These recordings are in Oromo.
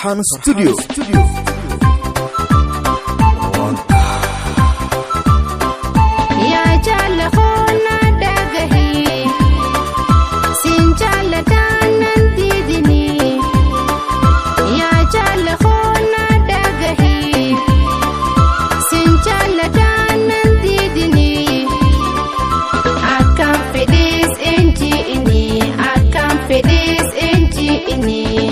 Farhan Studio. Yaa jaalala dhagahee siin jaalataan nan diidinii. Yaa jaalala dhagahee siin jaalataan nan diidinii. Akkam fedhees eenji'inii akkam fedhees eenji'inii.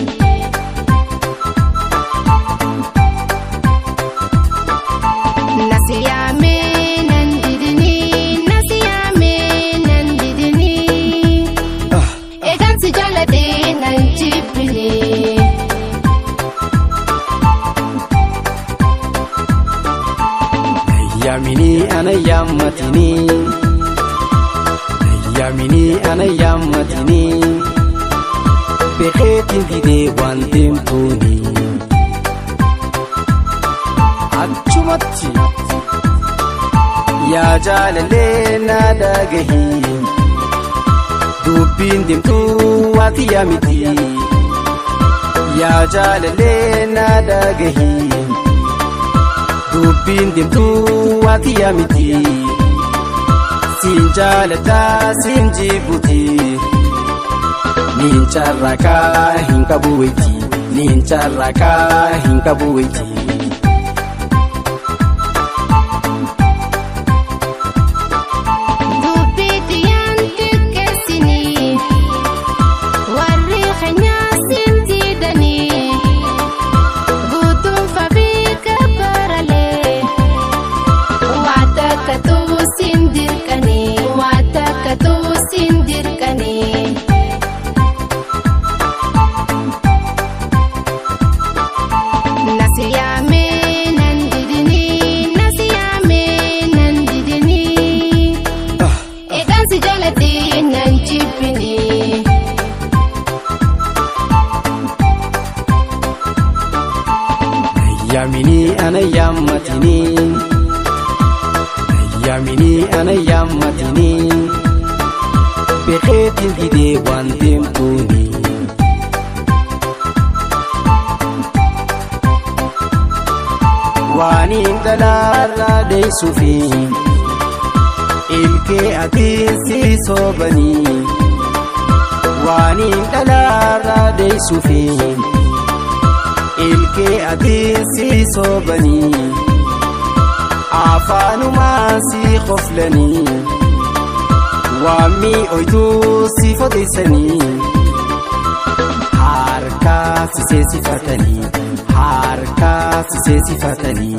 Nasiyaamee nan didinii nasiyaamee nan didinii. Eegansi jaaladhee nan jibbinii. Yaamini ana yaammatini, yaamini ana yaammatini, beekeetiin didee waan deemtuuni. Achumatti yaa jaalalee na dhagahi, dubbiin deemtuu waati yaamiti. Yaa jaalalee na dhagahi. Dubbiin deemtuu waati yaamiti. Siin jaalataa siin jibbuti. Niin carraqaa hin qabu wayti. Niin carraqaa hin qabu wayti. Dubbii diyyaan xiqqeessinii warri keenyaa siin diidanii guutuunfaa fi gabbaralee waa takkatu siin dirqanii waa takkatu siin dirqanii. Nasiyaamee nan didinii nasiyaamee nan didinii. Eegansi jaaladhee nan jibbinii. Yaamini ana yaammatini, yaamini ana yaammatini, beekeetiin didee waan deemtuuni. Waan hin dhalaarraa deessuufi ilkee atiin si soobanii. Waan hin dhalaarraa deessuufi ilkee atiin si soobanii. Afaanumaan si qoflanii waamii oytuu si foteessanii. Harkaa si seesifatanii harkaa si seesifatanii.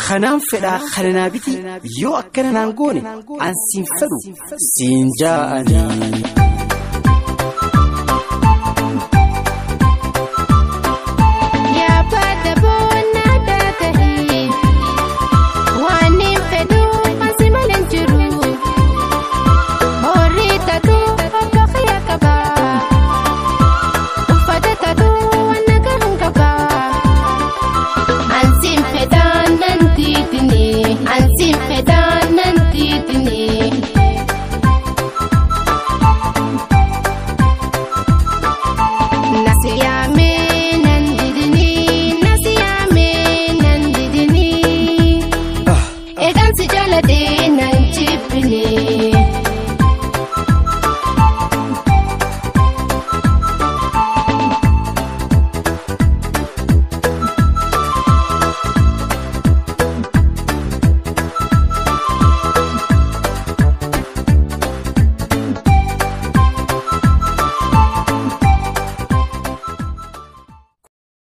Kanaan fedhaa kana naa biti yoo akkana naan goone an siin fedhu siin jaa'anii.